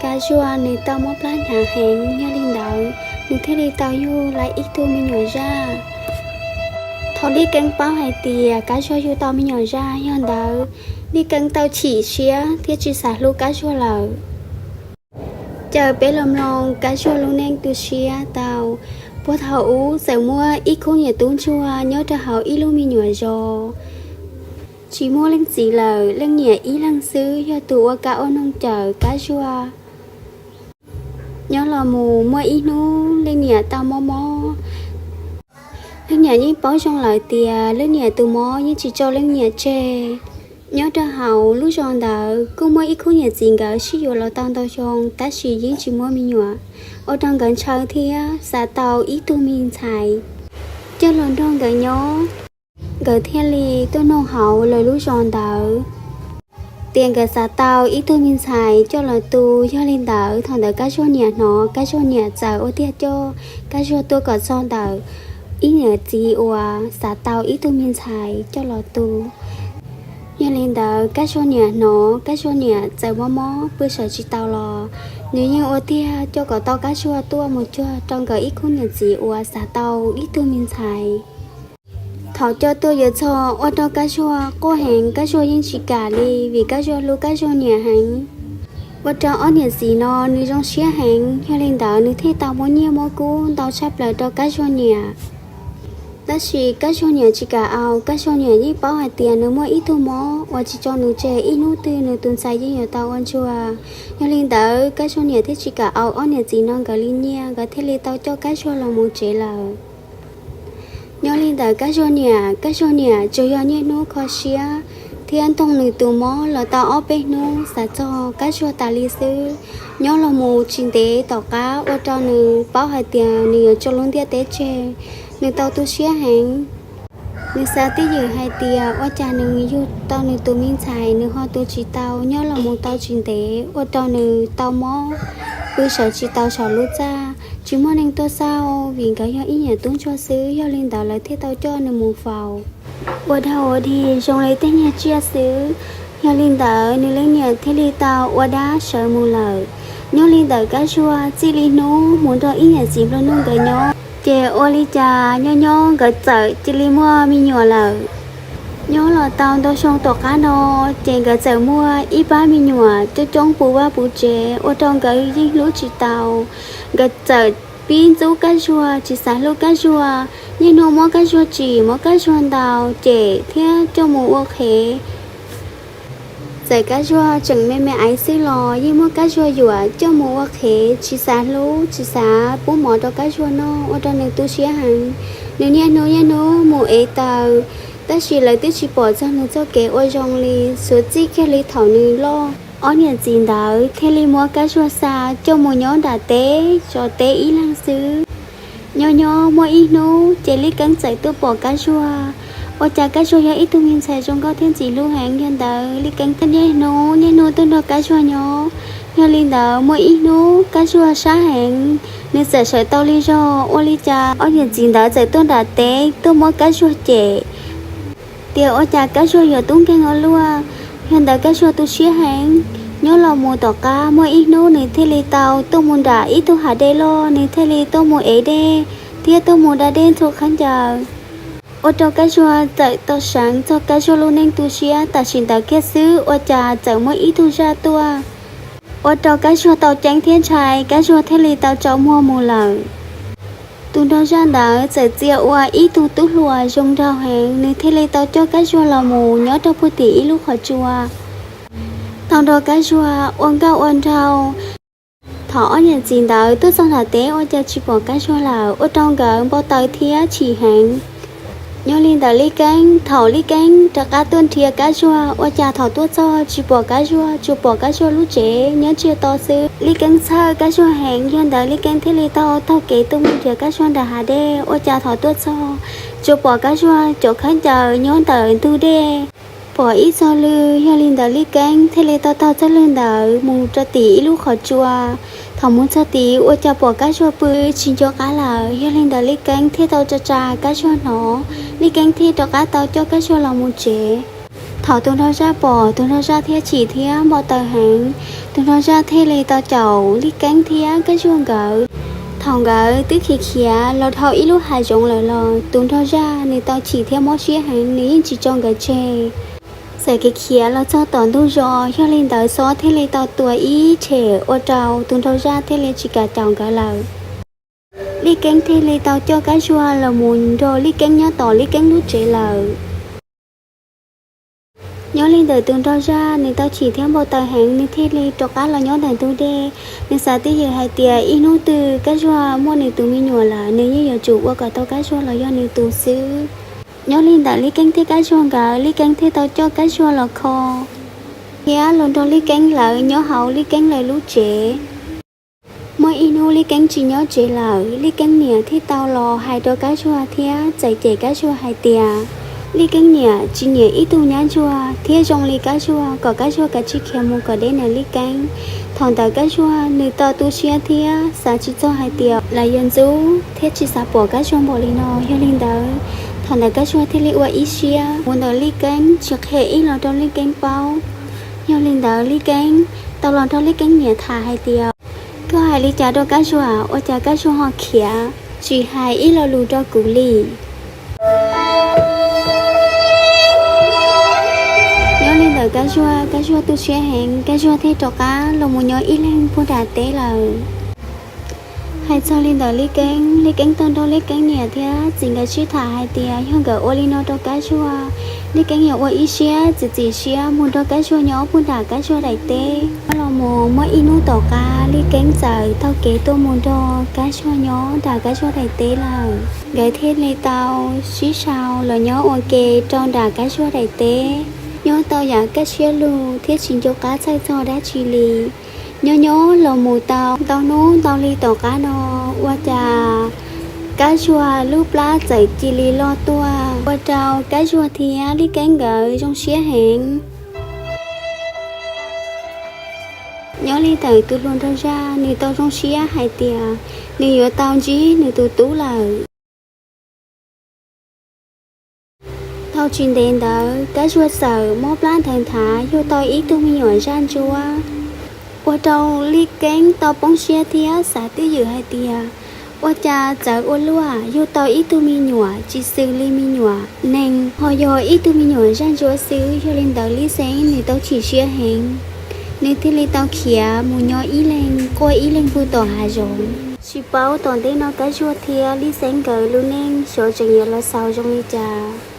Kab Zuag nws tau mob plab hnyav heev, yog li ntawd nws thiaj li tau yug lawm ib tug me nyuam zaj. Thaum Lij Keeb paub hais tias Kab Zuag yug tau me nyuam zaj, yog ntawd Lij Keeb tau chim siab thiab tsis xav hlub Kab Zuag lawm. Caw peb los mloog Kab Zuag lub neej tu siab tau. Puag thaum ub txawm muaj ib khub niam tub ntsuag nyob rau hauv ib lub me nyuam zos. Tsis muaj leej txiv lawm, leej niam ib leeg xwb yog tus ua kab ua noog cawm Kab Zuag. Nyob los mus muaj ib hnub leej niam tau mob mob. Leej niam yeej paub zoo lawm tias leej niam tus mob yeej tsis tso leej niam tseg. Nyob rau hauv lub zos ntawd kuj muaj ib khub niam txiv nkawd sib yuav los tau ntau xyoo tab sis yeej tsis muaj me nyuam, ua rau nkawd ntshaw thiab xav tau ib tug me ntxhais coj los nrog nkawd nyob. Nkawd thiaj li tuaj nug hauv lawv lub zos ntawd tias nkawd xav tau ib tug me ntxhais coj los tu. Yog li ntawd thaum ntawd Kab Zuag niam hnov, Kab Zuag niam txawm ua tiag coj Kab Zuag tuaj kom txog ntawm ib niam txiv uas xav tau ib tug me ntxhais coj los tu. Yog li ntawd Kab Zuag niam hnov, Kab Zuag niam txawm mob mob pw sawv tsis tau los nws yeej ua tiag coj kom tau Kab Zuag tuaj mus cuag rau nkawd ib khub niam txiv uas xav tau ib tug me ntxhais. Thaum coj tuaj yuav txog ua rau Kab Zuag quaj heev, Kab Zuag yeej tsis kam li vim Kab Zuag hlub Kab Zuag niam heev. Ua rau ob niam txiv no nws zoo siab heev, yog li ntawd nws thiaj tau muab nyiaj muab kub ntau tshaj plaws rau Kab Zuag niam. Tab sis Kab Zuag niam tsis kam au, Kab Zuag niam yeej paub hais tias nws muaj ib tug mob uas tsis tso nws tseg, ib hnub twg nws tus ntxhais yeej yuav tau ua ntsuag. Yog li ntawd Kab Zuag niam thiaj tsis kam au ob niam txiv no nkawd li nyiaj, nkawd thiaj li tau coj Kab Zuag los mus tsev lawm. Nyob li ntawd Kab Zuag niam, Kab Zuag niam tsuas yog niaj hnub kho siab thiab ntoog nws tus mob los tau ob peb hnub, xav txog Kab Zuag tas li xwb. Nyob los mus tsis ntev tom qab ua rau nws paub hais tias nws yuav tso lub ntiaj teb tseg, nws tau tu siab heev. Nws xav twj ywm hais tias ua cas nws yug tau nws tus me ntxhais nws ho tu tsis tau. Nyob los mus tau tsis ntev ua rau nws tau mob, pw sawv tsis tau saum lub txaj, tsis muaj neeg tuaj xauj vim nkawd yog ib niam tub ntsuag xwb. Yog li ntawd lawv thiaj tau coj nws mus faus ua dog ua dig zoo li tej niag tsiaj xwb. Yog li ntawd nws leej niam thiaj li tau ua dab sawv mus lawm. Nyob li ntawd Kab Zuag txij li hnub mus nrog ib niam txiv nplua nuj nkawd nyob, ces ua li cas nyob nyob nkawd txawm cia li muaj me nyuam lawm. Nyob los tau ntau xyoo tom qab no, ces nkawd txawm muaj ib pab me nyuam coob coob puv vaj puv tsev ua rau nkawd yeej hlub tsis tau. Nkawd txawm pib ntxub Kab Zuag, tsis xav hlub Kab Zuag, niaj hnub muab Kab Zuag tsim, muab Kab Zuag ntaus, cem thiab coj mus ua qhev. Txawm Kab Zuag tseem me me aiv xwb los yeej muab Kab Zuag yuam coj mus ua qhev, tsis xav hlub, tsis xav pub mov rau Kab Zuag noj, ua rau nws tu siab heev. Nws niaj hnub niaj hnub mus ev taws, tab sis lawv twb tsis pom txog nws txoj kev ua zoo li. Suav txij kiag li thaum nws loj, ob niam txiv ntawd thiaj li muab Kab Zuag xa coj mus nyob nram teb, tso teb ib leeg xwb. Nyob nyob muaj ib hnub ces Lij Keeb txawm tuaj pom Kab Zuag. Ua cas Kab Zuag yog ib tug me ntxhais zoo nkauj thiab ntxim hlub heev, yog ntawd Lij Keeb thiaj niaj hnub niaj hnub tuaj nrog Kab Zuag nyob. Yog li ntawd muaj ib hnub Kab Zuag sab heev, nws txawm sawv tau li zog, ua li cas ob niam txiv ntawd txawm tuaj nram teb tuaj muab Kab Zuag cem tias ua cas Kab Zuag yuav tub nkeeg ua luaj. Yog ntawd Kab Zuag tu siab heev. Nyob los mus tom qab muaj ib hnub nws thiaj li tau tuaj mus nram ib tug hav dej loj, nws thiaj li tuaj mus ev dej thiab tuaj mus da dej ntxhua khaub ncaws. Ua rau Kab Zuag txawm tau seev txog Kab Zuag lub neej tu siab. Tam sim ntawd kiag xwb ua cas txawm muaj ib tug zaj tuaj, ua rau Kab Zuag tau ceeb thiab ntshai, Kab Zuag thiaj li tau tsaus muag mus lawm. Tus nraug zaj ntawd txawm txia ua ib tug tub hluas zoo nraug heev, nws thiaj li tau coj Kab Zuag los mus nyob rau puag tim ib lub qhov tsua, tau nrog Kab Zuag ua nkauj ua nraug. Thaum ob niam txiv ntawd tuaj txog nram teb ua cas tsis pom Kab Zuag lawm, ua rau nkawd npau taws thiab chim heev. Nyob li ntawd Lij Keeb, thaum Lij Keeb rov qab tuaj nrhiav Kab Zuag, ua cas thaum tuaj txog tsis pom Kab Zuag, tsuas pom Kab Zuag lub tsev nyob tsiag to xwb. Lij Keeb txhawj Kab Zuag heev, yog ntawd Lij Keeb thiaj li tau taug kev tuaj mus nrhiav Kab Zuag nram hav dej. Ua cas thaum tuaj txog, tsuas pom Kab Zuag cov khaub ncaws nyob ntawm ntug dej. Pom ib txog lw, yog li ntawd Lij Keeb thiaj li tau taug txoj lw ntawd mus rau tim ib lub qhov tsua. Thaum mus txog tid ua cas pom Kab Zuag pw tsis nco qab lawm, yog li ntawd Lij Keeb thiaj tau tsa tsa Kab Zuag hnov, Lij Keeb thiaj rov qab tau coj Kab Zuag los mus tsev. Thaum tus nraug zaj pom, tus nraug zaj thiaj chim thiab npau taws heev. Tus nraug zaj thiaj li tau caum Lij Keeb thiab Kab Zuag nkawd. Thaum nkawd twb khiav khiav los dhau ib lub hav zoov lawm los tus nraug zaj nws tau chim thiab mob siab heev, nws yeej tsis tso nkawd tseg. Txawm khiav khiav los txog tom ntug zos, yog li ntawd xob thiaj li tau tua ib tshem ua rau tus nraug zaj thiaj li tsis kam caum nkawd lawm. Lij Keeb thiaj li tau coj Kab Zuag los mus nrog Lij Keeb nyob tom Lij Keeb lub tsev lawm. Nyob li ntawm tus nraug zaj nws tau chim thiab npau taws heev, nws thiaj li rov qab los nyob ntawm ntug dej. Nws xav twj ywm hais tias ib hnub twg Kab Zuag muaj nws tus me nyuam lawm, nws yeej yuav tsum ua kom tau Kab Zuag los yog nws tus xwb. Nyob li ntawm Lij Keeb thiab Kab Zuag nkawd, Lij Keeb thiaj tau coj Kab Zuag los kho thiab los nrog Lij Keeb lawv nyob hauv Lij Keeb lawv lub tsev. Muaj ib hnub Lij Keeb tsis nyob tsev lawm, Lij Keeb niam thiaj tau los hais rau Kab Zuag thiab txawm cem Kab Zuag hais tias Lij Keeb niam tsis nyiam ib tug nyab ntsuag thiab zoo li Kab Zuag, kom Kab Zuag kav tsij khiav mus kom deb ntawm Lij Keeb. Thaum ntawd Kab Zuag nws tau tu siab thiab xav tsis txog hais tias lawv yuav ntxub thiab tsis xav pom Kab Zuag npaum li no. Yog li ntawd, thaum ntawd Kab Zuag thiaj li ua ib siab mus ntawm Lij Keeb tsis qhia ib los rau Lij Keeb paub. Yog li ntawd Lij Keeb tau los nrog Lij Keeb niam tham hais tias, koj hais li cas rau Kab Zuag, ua cas Kab Zuag ho khiav tsis hais ib lo lus rau kuv li? Nyob li ntawm Kab Zuag, Kab Zuag tu siab heev, Kab Zuag thiaj rov qab los mus nyob ib leeg puag nram teb lawm. Hais txog li ntawm Lij Keeb, Lij Keeb tau nrog Lij Keeb niam thiab txiv nkawd sib tham hais tias yog nkawd ua li no rau Kab Zuag, Lij Keeb yuav ua ib siab txiav txim siab mus nrog Kab Zuag nyob puag nram Kab Zuag daim teb. Los mus muaj ib hnub tom qab Lij Keeb txawm taug kev tuaj mus nrog Kab Zuag nyob nram Kab Zuag daim teb lawm. Nkawd thiaj li tau sib sau los nyob ua ke rau nram Kab Zuag daim teb, nyob tau yam kaj siab lug thiab tsis nco qab txhawj txog dab tsi li. Nyob nyob los mus tau ntau hnub ntau hli tom qab no, ua cas Kab Zuag lub plab txawm cia li loj tuaj, ua rau Kab Zuag thiab Lij Keeb nkawd zoo siab heev. Nyob li ntawm tus hluas nraug zaj, nws tau zoo siab hais tias nws yuav tau ntsib nws tus tub lawm. Tau tsis ntev ntawd Kab Zuag txawm mob plab nthawv nthav yug tau ib tug me nyuam zaj ntsuab, ua rau Lij Keeb tau poob siab thiab xav twj ywm hais tias, ua cas txawv ua luaj, yug tau ib tug me nyuam tsis xws li me nyuam neeg, ho yog ib tug me nyuam zaj ntsuab xwb. Yog li ntawd Lij Xeeb nws tau chim siab heev, nws thiaj li tau khiav mus nyob ib leeg quaj ib leeg puag tom hav zoov. Tsis paub tom ntej no Kab Zuag thiab Lij Xeeb nkawd lub neej xyov tseem yuav los xaus zoo li cas.